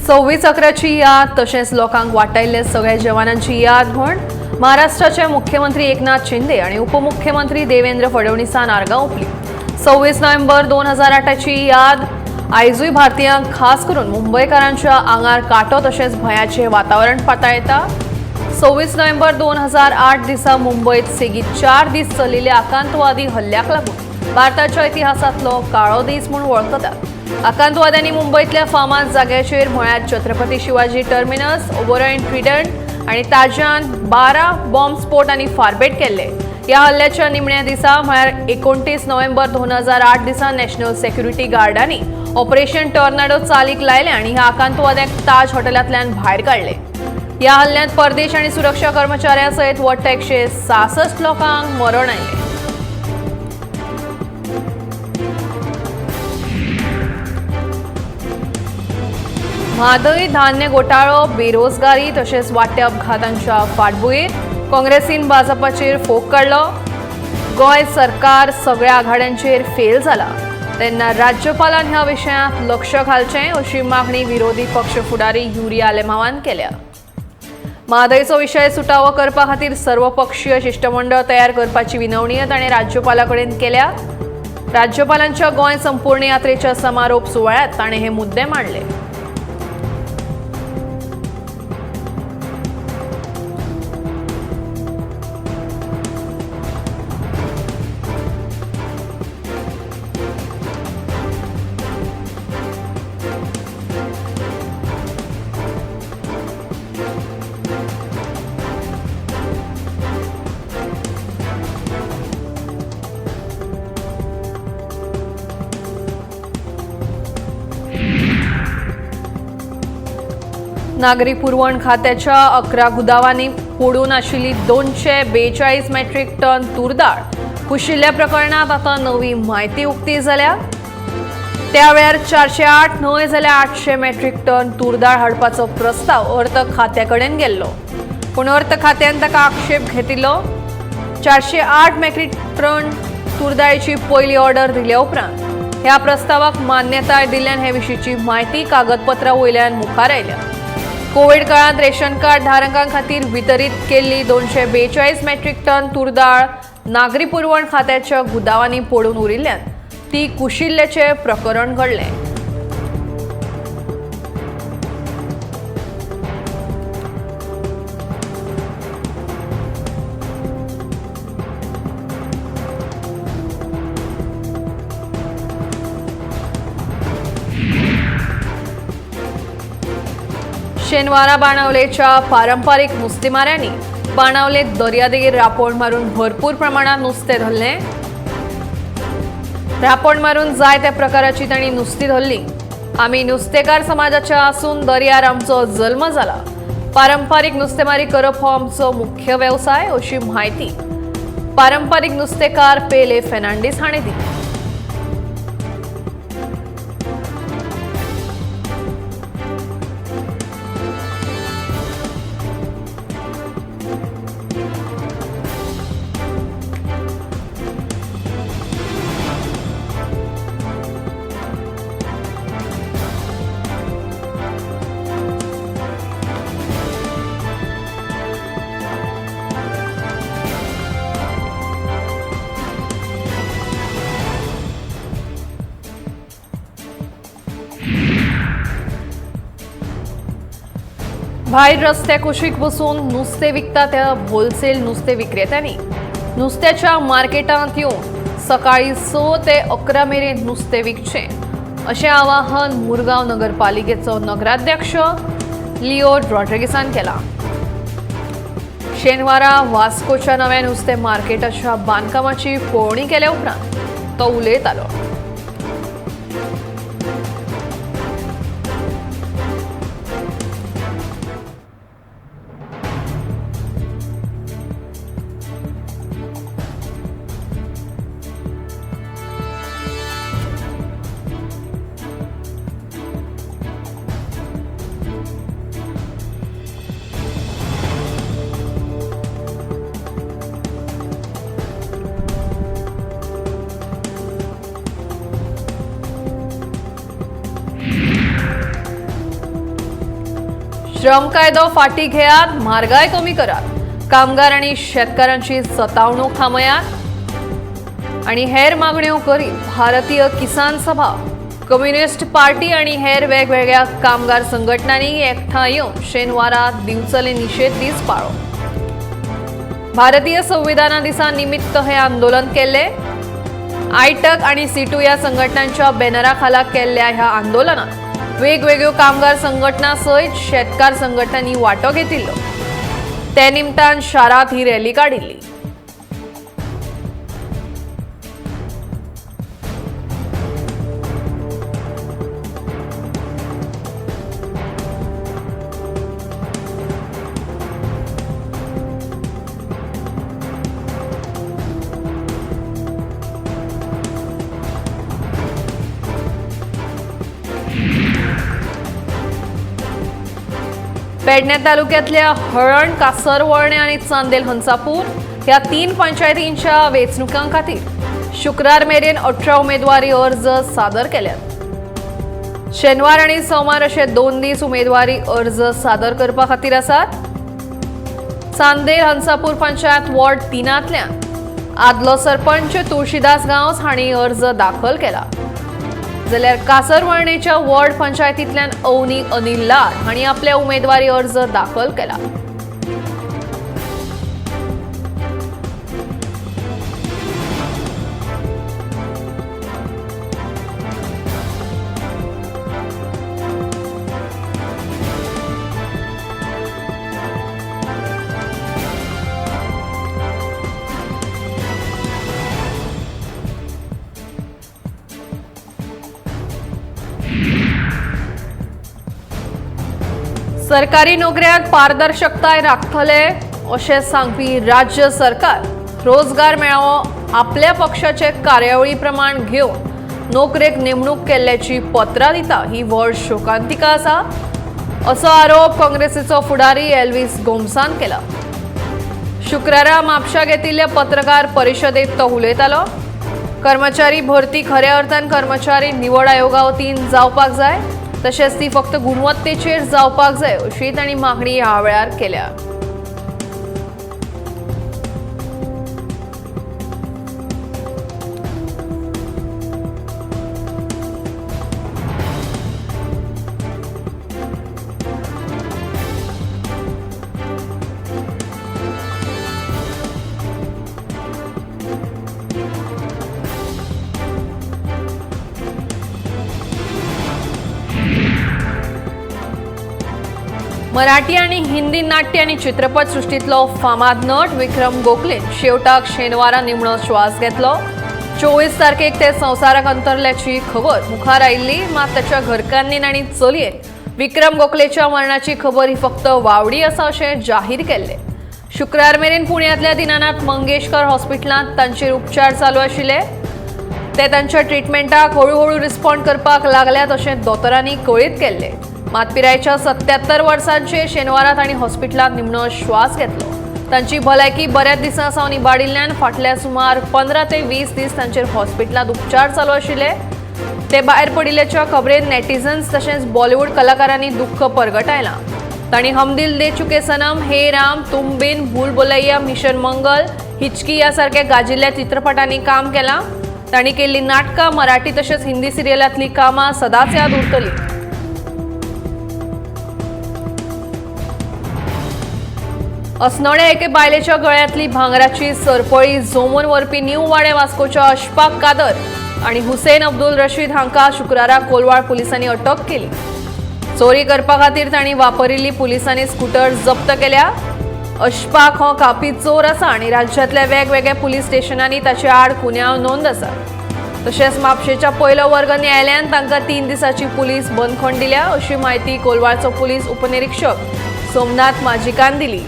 26/11ची याद तशेंच लोकांक वाटायल्ले सगळ्या जवानांची याद म्हूण महाराष्ट्राचे मुख्यमंत्री एकनाथ शिंदे आणि उपमुख्यमंत्री देवेंद्र फडणवीसान आर्गां ओंपली। 26 नोव्हेंबर 2008ची याद आयजूय भारतीयांक खास करून मुंबयकारांच्या आंगार कांटो तशेंच भंयाचें वातावरण पातळटा। 26 नोव्हेंबर 2008 दिसा मुंबयत सेगीत 4 दीस चलिल्ल्या आकांतवादी हल्ल्याक लागून भारताच्या इतिहासांतलो काळो दीस म्हूण वळखतात। आकांतवाद्यांनी मुंबयतल्या फामाद जाग्याचेर म्हळ्यार छत्रपती शिवाजी टर्मिनस, ओबेरॉय ट्रिडंट आनी ताज्यान 12 बॉम्ब स्फोट आनी फारपेट केल्ले। ह्या हल्ल्याच्या निमण्या दिसा म्हळ्यार 29 नोव्हेंबर 2008 दिसा नॅशनल सेक्युरिटी गार्डांनी ऑपरेशन टॉर्नाडो चालीक लायले आनी ह्या आकांतवाद्यांक ताज हॉटेलांतल्यान भायर काडले। ह्या हल्ल्यांत परदेश आनी सुरक्षा कर्मचाऱ्यां सयत वट्ट 166 लोकांक मरण आयलें। म्हादय धान्य घोटाळो, बेरोजगारी तशेंच वाडट्या अपघातांच्या फाटभुंयेर काँग्रेसीन भाजपाचेर फोग काडलो। गोंय सरकार सगळ्या आघाड्यांचेर फेल जाला तेन्ना राज्यपालान ह्या विशयांत लक्ष घालचें अशी मागणी विरोधी पक्ष फुडारी युरी आलेमावान केल्या। म्हादयचो विशय सुटावो करपा खातीर सर्वपक्षीय शिश्टमंडळ तयार करपाची विनवणी ताणें राज्यपाला कडेन केल्या। राज्यपालांच्या गोंय संपूर्ण यात्रेच्या समारोप सुवाळ्यांत ताणें हे मुद्दे मांडले। नागरी पुरवण खात्याच्या 11 गुदावांनी पडून आशिल्ली 242 मेट्रीक टन तूर दाळ कुशिल्ल्या प्रकरणात आतां नवी म्हायती उक्ती जाल्या। त्या वेळार 408 न्हय जाल्यार 800 मेट्रीक टन तूर दाळ हाडपाचो प्रस्ताव अर्थ खात्या कडेन गेल्लो, पूण अर्थ खात्यान ताका आक्षेप घेतिल्लो। 408 मेट्रीक टन तूर दाळीची पयली ऑर्डर दिल्या उपरांत ह्या प्रस्तावाक मान्यताय दिल्ल्यान हे विशींची म्हायती कागदपत्रां वयल्यान मुखार आयल्या। कोविड काळात रेशन कार्ड धारकां खातीर वितरीत केल्ली 242 मेट्रीक टन तूर दाळ नागरी पुरवण खात्याच्या गुदावांनी पडून उरिल्ल्यान ती कुशिल्ल्याचें प्रकरण घडलें। शेनवारा बाणावलेच्या पारंपरिक नुस्तेमाऱ्यांनी बाणावले दर्यादेगेर रापोण मारून भरपूर प्रमाणात नुस्तें धरलें। रापोण मारून जाय त्या प्रकाराची तांणी नुस्ती धरली। आमी नुस्तेकार समाजाच्या आसून दर्यार आमचो जल्म जाला, पारंपरिक नुस्तेमारी करप हो आमचो मुख्य वेवसाय अशी म्हायती पारंपरिक नुस्तेकार पेले फेर्नांडीस हाणें दिली। भायर रस्त्या कुशीक बसून नुस्तें विकता त्या होलसेल नुस्तें विक्रेत्यांनी नुस्त्याच्या मार्केटांत येवन सकाळीं 6 ते 11 मेरेन नुस्तें विकचें अशें आवाहन मुरगांव नगरपालिकेचो नगराध्यक्ष लिओ रॉड्रिगीसान केलां। शेनवारा वास्कोच्या नव्या नुस्तें मार्केटाच्या बांदकामाची पळोवणी केल्या उपरांत तो उलयतालो। श्रम कायदो फाटीं घेयात, म्हारगाय कमी करात, कामगार आनी शेतकारांची सतावणूक थांबयात आनी हेर मागण्यो करीत भारतीय किसान सभा, कम्युनिस्ट पार्टी आनी हेर वेगवेगळ्या कामगार संघटनांनी एकठांय येवन शेनवारा दिवचले निशेध दीस पाळ्ळो। भारतीय संविधाना दिसा निमित्त हे आंदोलन केल्ले। आयटक आणि सीटू या संघटनांच्या बॅनरा खाला केल्ल्या ह्या आंदोलनात वेगवेगळ्यो कामगार संघटना सयत शेतकार संघटनांनी वांटो घेतिल्लो। ते निमतान शारात ही रॅली काडिल्ली। पेडणे तालुक्यातल्या हळण, कासरवळणे आणि चांदेल हंसापूर ह्या 3 पंचायतींच्या वेंचणुकां खातीर शुक्रार मेरेन 18 उमेदवारी अर्ज सादर केल्यात। शेनवार आनी सोमार अशे 2 दीस उमेदवारी अर्ज सादर करपा खातीर आसात। चांदेल हंसापूर पंचायत वॉर्ड 3 आदलो सरपंच तुळशीदास गांवस हांणी अर्ज दाखल केला, जाल्यार कासरवळणेच्या वॉर्ड पंचायतींतल्यान अवनी अनिल लाड हांणी आपले उमेदवारी अर्ज दाखल केला। सरकारी नोकऱ्यांत पारदर्शकताय राखतले अशें सांगपी राज्य सरकार रोजगार मेळावो आपल्या पक्षाचे कार्यावळी प्रमाण घेवन नोकरेक नेमणूक केल्ल्याची पत्रां दिता ही व्हड शोकांतिका आसा असो आरोप काँग्रेसीचो फुडारी एल्विस गोम्सान केला। शुक्रारा म्हापशा घेतिल्ल्या पत्रकार परिशदेंत तो उलयतालो। कर्मचारी भरती खऱ्या अर्थान कर्मचारी निवड आयोगा वतीन जावपाक जाय, तशेंच ती फक्त गुणवत्तेचेर जावपाक जाय अशी तांणी मागणी ह्या वेळार केल्या। मराठी आणि हिंदी नाट्य आणि चित्रपट सृष्टीतलो फामाद नट विक्रम गोखलेन शेवटाक शेनवारा निमणो श्वास घेतलो। 24 तारखेक ते संवसाराक अंतरल्याची खबर मुखार आयिल्ली, मात ताच्या घरकान्नीन आनी चलयेन विक्रम गोखलेच्या मरणाची खबर ही फक्त वावडी आसा अशें जाहीर केल्लें। शुक्रार मेरेन पुण्यांतल्या दीनानाथ मंगेशकर हॉस्पिटलांत तांचेर उपचार चालू आशिल्ले। ते तांच्या ट्रिटमेंटाक हळूहळू रिस्पॉन्ड करपाक लागल्यात अशें दोतोरांनी कळीत केल्लें। मात पिरायेच्या 77 वर्सांचेर शेनवारा तांणी हॉस्पिटलांत निमणो श्वास घेतलो। तांची भलायकी बऱ्याच दिसां सावन इबाडिल्ल्यान फाटल्या सुमार 15 ते 20 दीस तांचेर हॉस्पिटलांत उपचार चालू आशिल्ले। ते भायर पडिल्ल्याच्या खबरेन नेटिझन्स तशेंच बॉलिवूड कलाकारांनी दुख्ख परगटायलां। तांणी हम दिल दे चुके सनम, हे राम, तुम बिन, भूल भुलैया, मिशन मंगल, हिचकी ह्या सारक्या गाजिल्ल्या चित्रपटांनी काम केलां। तांणी केल्लीं नाटकां, मराठी तशेंच हिंदी सिरियलांतलीं कामां सदांच याद उरतलीं। अस्नोड्या एके बायलेच्या गळ्यांतली भांगराची सरपळी जोमून व्हरपी न्यू वाडे वास्कोच्या अशफाक कादर आनी हुसेन अब्दुल रशीद हांकां शुक्रारा कोलवाळ पुलिसांनी अटक केली। चोरी करपा खातीर तांणी वापरिल्ली पुलिसांनी स्कूटर जप्त केल्या। अशफाक हो कापी चोर आसा आनी राज्यांतल्या वेगवेगळ्या पुलीस स्टेशनांनी ताचे आड गुन्यांव नोंद आसा। तशेंच म्हापशेच्या पयलो वर्ग न्यायालयान तांकां 3 दिसांची पुलीस बंदखण दिल्या अशी म्हायती कोलवाळचो पुलीस उपनिरीक्षक सोमनाथ माजिकान दिली।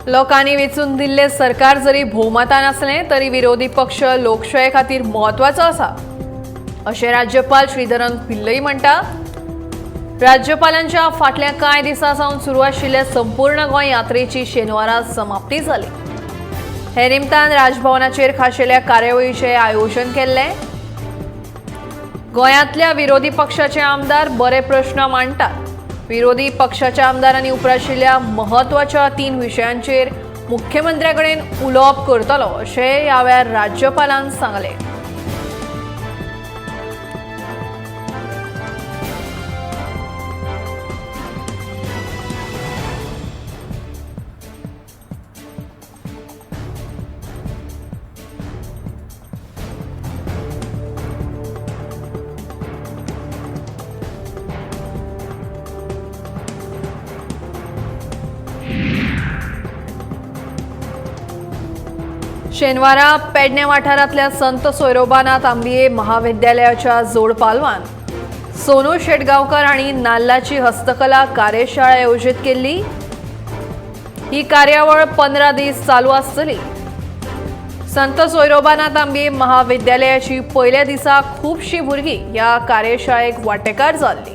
लोकांनी वेंचून दिल्लें सरकार जरी भोवमतान आसलें तरी विरोधी पक्ष लोकशाये खातीर म्हत्वाचो आसा अशें राज्यपाल श्रीधरन पिल्लई म्हणटा। राज्यपालांच्या फाटल्या कांय दिसां सावन सुरू आशिल्ल्या संपूर्ण गोंय यात्रेची शेनवारा समाप्ती जाली। हे निमतान राजभवनाचेर खाशेल्या कार्यावळीचें आयोजन केल्लें। गोंयांतल्या विरोधी पक्षाचे आमदार बरे प्रश्न मांडटात। विरोधी पक्षाच्या आमदारांनी उप्राशिल्ल्या म्हत्वाच्या 3 विशयांचेर मुख्यमंत्र्या कडेन उलोवप करतलो अशें ह्या वेळार राज्यपालान सांगलें। शेनवारा पेडणे वाठारांतल्या संत सोयरोबानाथ आंबिये महाविद्यालयाच्या जोडपालवान सोनू शेटगांवकर हांणी नाल्लाची हस्तकला कार्यशाळा आयोजीत केल्ली। ही कार्यावळ 15 दीस चालू आसतली। संत सोयरोबानाथ आंबिये महाविद्यालयाची पयल्या दिसा खुबशीं भुरगीं ह्या कार्यशाळेक वांटेकार जाल्लीं।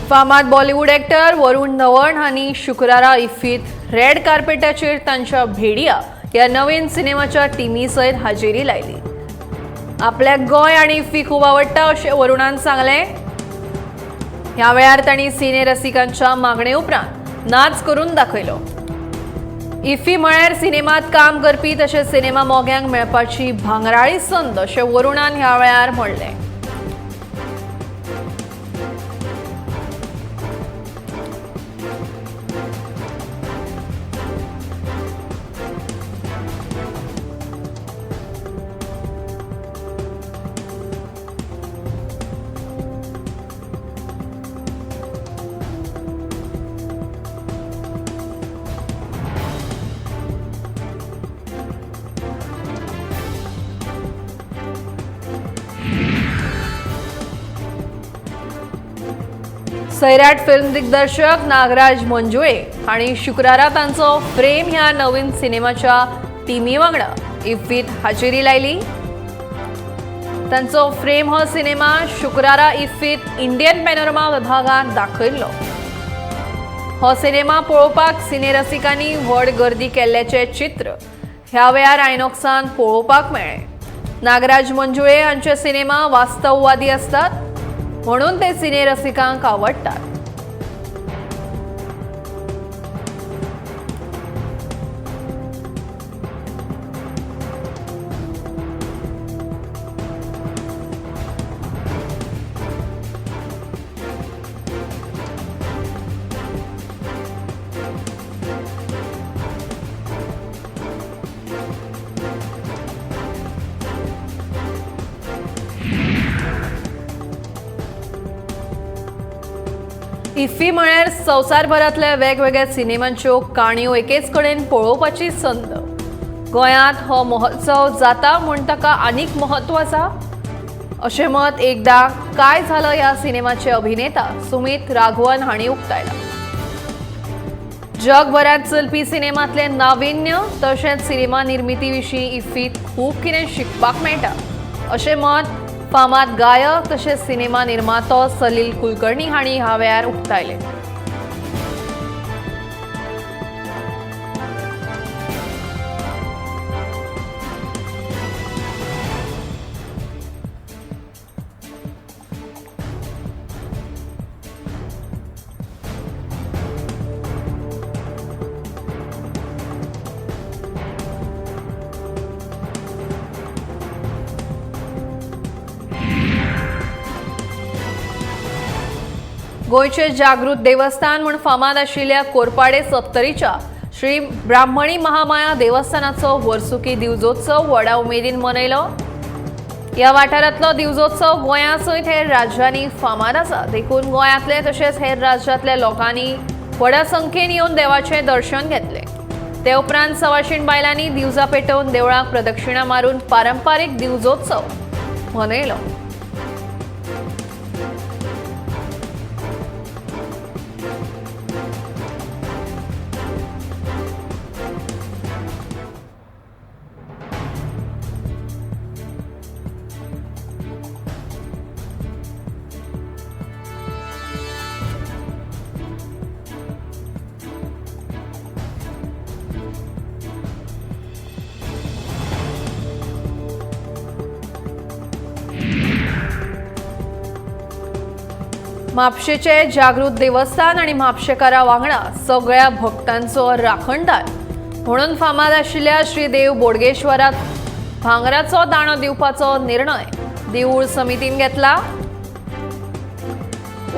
फामाद बॉलिवूड एक्टर वरुण धवन हांणी शुक्रारा इफ्फीत रेड कार्पेटाचेर तांच्या भेडिया ह्या नवीन सिनेमाच्या टिमी सयत हाजेरी लायली। आपल्याक गोंय आनी इफ्फी खूब आवडटा अशें वरुणान सांगलें। ह्या वेळार तांणी सिने रसिकांच्या मागणे उपरांत नाच करून दाखयलो। इफ्फी म्हळ्यार सिनेमात काम करपी तशेंच सिनेमा मोग्यांक मेळपाची भांगराळी संद अशें वरुणान ह्या वेळार म्हणलें। सैराट फिल्म दिग्दर्शक नागराज मंजुळे हांणी शुक्रारा तांचो फ्रेम ह्या नवीन सिनेमाच्या टिमी वांगडा इफ्फीत हाजेरी लायली। तांचो फ्रेम हो सिनेमा शुक्रारा इफ्फीत इंडियन पॅनोरमा विभागांत दाखयल्लो। हो सिनेमा पळोवपाक सिने रसिकांनी व्हड गर्दी केल्ल्याचें चित्र ह्या वेळार आयनॉक्सान पळोवपाक मेळ्ळें। नागराज मंजुळे हांचे सिनेमा वास्तववादी आसतात म्हणून ते सिने रसिकांक आवडटात। इफ्फी म्हळ्यार संवसारभरांतल्या वेगवेगळ्या सिनेमांच्यो काणयो एकेच कडेन पळोवपाची संद। गोंयांत हो महोत्सव जाता म्हूण ताका आनीक म्हत्व आसा अशें मत एकदा काय झालं ह्या सिनेमाचे अभिनेता सुमित राघवन हांणी उक्तायलां। जगभरांत चलपी सिनेमांतलें नाविन्य तशेंच सिनेमा निर्मिती विशीं इफ्फीत खूब कितें शिकपाक मेळटा अशें मत फामाद गायक तशेंच सिनेमा निर्मातो सलील कुलकर्णी हांणी ह्या वेळार उक्तायलें। गोंयचे जागृत देवस्थान म्हूण फामाद आशिल्ल्या कोरपाडे सत्तरीच्या श्री ब्राह्मणी महामाया देवस्थानाचो वर्सुकी दिवजोत्सव व्हडा उमेदीन मनयलो. ह्या वाठारांतलो दिवजोत्सव गोंया सयत हेर राज्यांनी फामाद आसा, देखून गोंयांतले तशेंच हेर राज्यांतल्या लोकांनी व्हडा संख्येन येवन देवाचें दर्शन घेतलें. ते उपरांत सवाशीण बायलांनी दिवजां पेटोवन देवळाक प्रदक्षिणा मारून पारंपारीक दिवजोत्सव मनयलो. म्हापशेचे जागृत देवस्थान आनी म्हापशेकारा वांगडा सगळ्या भक्तांचो राखणदार म्हणून फामाद आशिल्ल्या श्री देव बोडगेश्वराक भांगराचो दाणो दिवपाचो निर्णय देवूळ समितीन घेतला.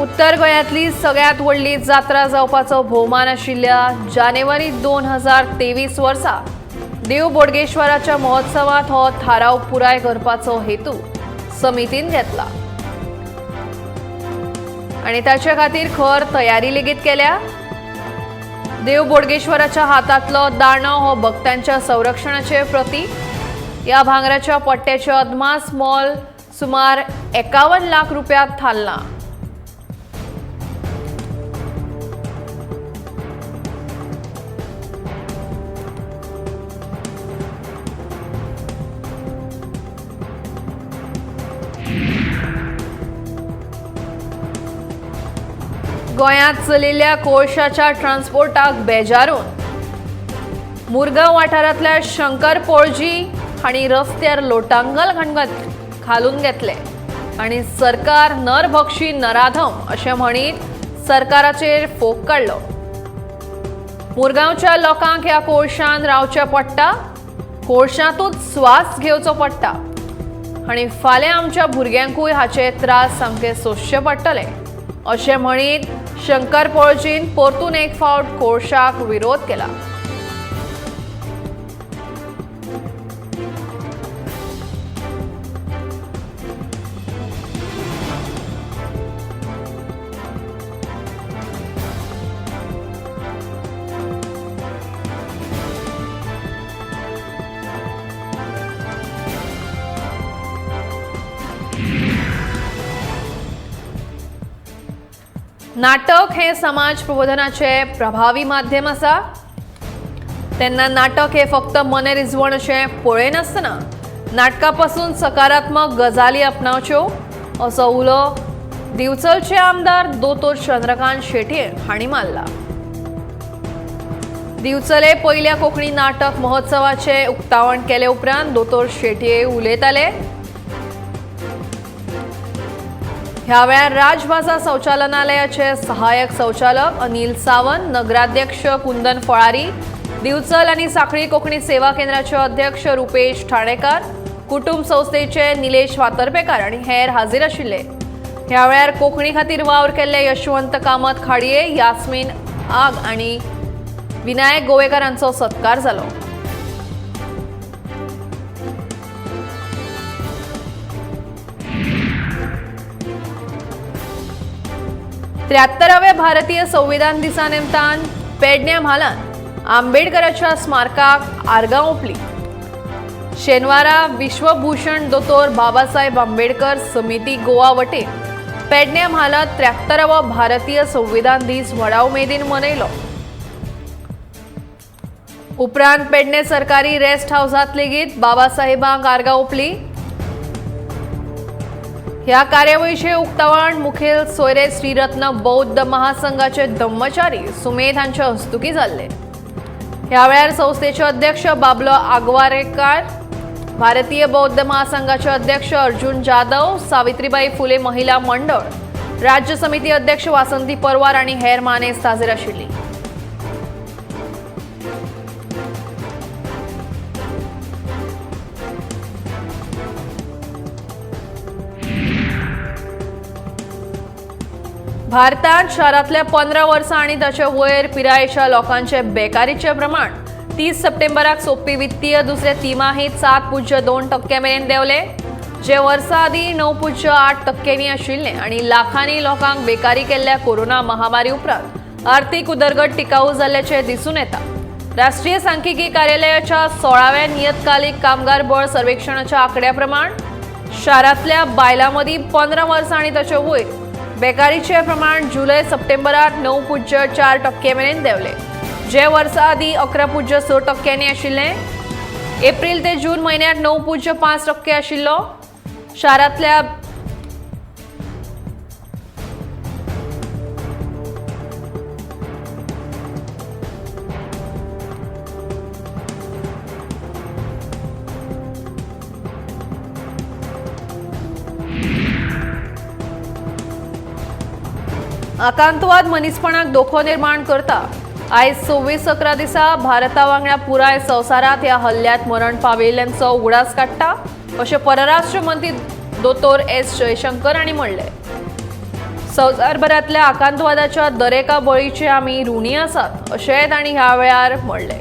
उत्तर गोंयांतली सगळ्यांत व्हडली जात्रा जावपाचो भोवमान आशिल्ल्या जानेवारी 2023 वर्सा देव बोडगेश्वराच्या महोत्सवांत हो थाराव पुराय करपाचो हेतू समितीन घेतला आनी ताचे खातीर खर तयारी लेगीत केल्या. देव बोडगेश्वराच्या हातांतलो दाणो हो भक्तांच्या संरक्षणाचे प्रतीक. ह्या भांगराच्या पट्ट्याचे अदमास मोल सुमार 51 लाख रुपया थारला. गोंयांत चलिल्ल्या कोळशाच्या ट्रान्सपोर्टाक बेजारून मुरगांव वाठारांतल्या शंकर पोळजी हांणी रस्त्यार लोटांगल घालून घेतले आनी सरकार नरभक्षी नराधम अशें म्हणीत सरकाराचेर फोग काडलो. मुरगांवच्या लोकांक ह्या कोळशान रावचें पडटा, कोळशांतूच स्वास घेवचो पडटा आनी फाल्यां आमच्या भुरग्यांकूय हाचे त्रास सामके सोंसचे पडटले अशें म्हणीत शंकर पोळजीन परतून एक फावट कोळशाक विरोध केला. नाटक हे समाज प्रबोधनाचे प्रभावी माध्यम आसा. तेन्ना नाटक हे फक्त मनरिजवण अशें पळयनासतना नाटका पासून सकारात्मक गजाली आपणावच्यो असो उलो दिवचलचे आमदार दोतोर चंद्रकांत शेट्ये हांणी मारला. दिवचले पयल्या कोंकणी नाटक महोत्सवाचे उक्तावण केले उपरांत दोतोर शेट्ये उलयताले. ह्या वेळार राजभाषा संचालनालयाचे सहाय्यक संचालक अनिल सावंत, नगराध्यक्ष कुंदन फळारी, दिवचल आनी सांखळी कोंकणी सेवा केंद्राचे अध्यक्ष रुपेश ठाणेकार, कुटुंब संस्थेचे निलेश वातरपेकार आनी हेर हाजीर आशिल्ले. ह्या वेळार कोंकणी खातीर वावर केल्ले यशवंत कामत खाडये, यास्मीन आग आनी विनायक गोवेकर हांचो सत्कार जालो. त्र्यात्तराव्या भारतीय संविधान दिसा निमतान पेडण्या म्हालांत आंबेडकराच्या स्मारकाक आर्गां ओंपली. शेनवारा विश्वभूषण दोतोर बाबासाहेब आंबेडकर समिती गोवा वटेन पेडण्या म्हालांत 73वो भारतीय संविधान दीस व्हडा उमेदीन मनयलो. उपरांत पेडणे सरकारी रेस्ट हावसांत लेगीत बाबासाहेबांक आर्गां ओंपली. ह्या कार्यावळीचे उक्तावण मुखेल सोयरे श्रीरत्न बौद्ध महासंघाचे धम्मचारी सुमेध हांचे हस्तुकी जाल्ले. ह्या वेळार संस्थेचे अध्यक्ष बाबलो आगवारेकार, भारतीय बौद्ध महासंघाचे अध्यक्ष अर्जुन जाधव, सावित्रीबाई फुले महिला मंडळ राज्य समिती अध्यक्ष वासंती परवार आनी हेर मानेस्त हाजीर आशिल्ली. भारतांत शारांतल्या 15 वर्सां आनी ताचे वयर पिरायेच्या लोकांचे बेकारीचें प्रमाण 30 सप्टेंबराक सोंपपी वित्तीय दुसऱ्या तिमाहीत 7.2% मेरेन देंवले, जे वर्सा आदीं 9.8% आशिल्लें आनी लाखांनी लोकांक बेकारी केल्ल्या कोरोना महामारी उपरांत आर्थिक उदरगत टिकाऊ जाल्ल्याचें दिसून येता. राष्ट्रीय सांख्यिकी कार्यालयाच्या 16व्या नियतकालिक कामगार बळ सर्वेक्षणाच्या आकड्या प्रमाण शारांतल्या बायलां मदीं 15 वर्सां आनी ताचे वयर बेकारीचें प्रमाण जुलय सप्टेंबराक 9.4% मेरेन देंवलें, जे वर्सा आदीं 11.6% आशिल्लें. एप्रील ते जून म्हयन्यात 9.5% आशिल्लो. शारांतल्या आकांतवाद मनीसपणाक धोको निर्माण करता. आयज 26/11 दिसा भारता वांगडा पुराय संवसारांत ह्या हल्ल्यांत मरण पाविल्ल्यांचो उगडास काडटा अशें परराष्ट्र मंत्री दोतोर एस जयशंकर हांणी म्हणलें. संवसारभरांतल्या आकांतवादाच्या दरेका बळीचे आमी ऋणी आसात अशेंय तांणी ह्या वेळार म्हणलें.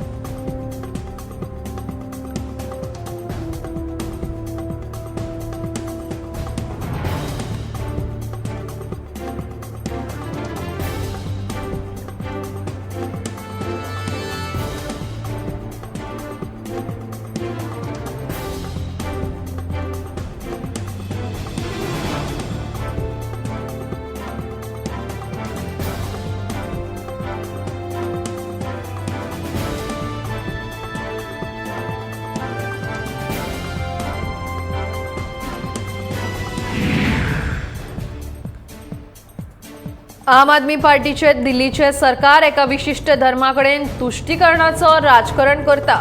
आम आदमी पार्टीचे दिल्लीचे सरकार एका विशिश्ट धर्मा कडेन तुश्टीकरणाचो राजकारण करता.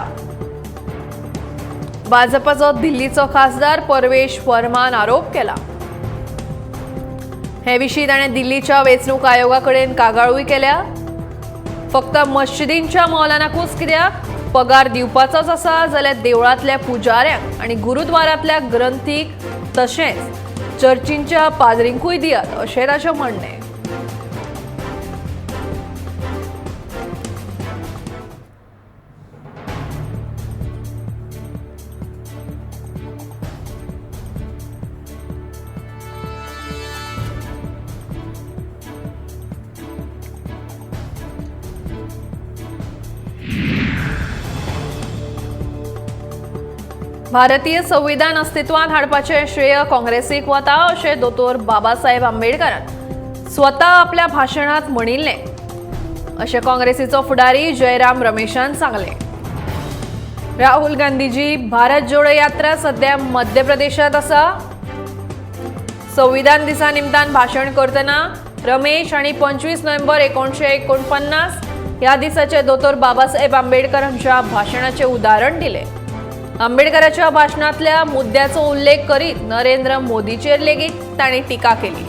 भाजपाचो दिल्लीचो खासदार परवेश वर्मान आरोप केला. हे विशीं ताणें दिल्लीच्या वेंचणूक आयोगा कडेन कागाळूय केल्या. फक्त मस्जिदींच्या मौलानाकूच कित्याक पगार दिवपाचोच आसा जाल्यार देवळांतल्या पुजाऱ्यांक आनी गुरुद्वारांतल्या ग्रंथीक तशेंच चर्चींच्या पाद्रींकूय दियात अशें ताचें म्हणणें. भारतीय संविधान अस्तित्वांत हाडपाचें श्रेय काँग्रेसीक वता अशें दोतोर बाबासाहेब आंबेडकरान स्वता आपल्या भाशणांत म्हणिल्लें अशें काँग्रेसीचो फुडारी जयराम रमेशान सांगलें. राहुल गांधीजी भारत जोडो यात्रा सध्या मध्य प्रदेशांत आसा. संविधान दिसा निमतान भाशण करतना रमेश हांणी 25 नोव्हेंबर 1949 ह्या दिसाचे दोतोर बाबासाहेब आंबेडकर हांच्या भाशणाचें उदाहरण दिलें. आंबेडकराच्या भाशणांतल्या मुद्द्याचो उल्लेख करीत नरेंद्र मोदीचेर लेगीत तांणी टिका केली.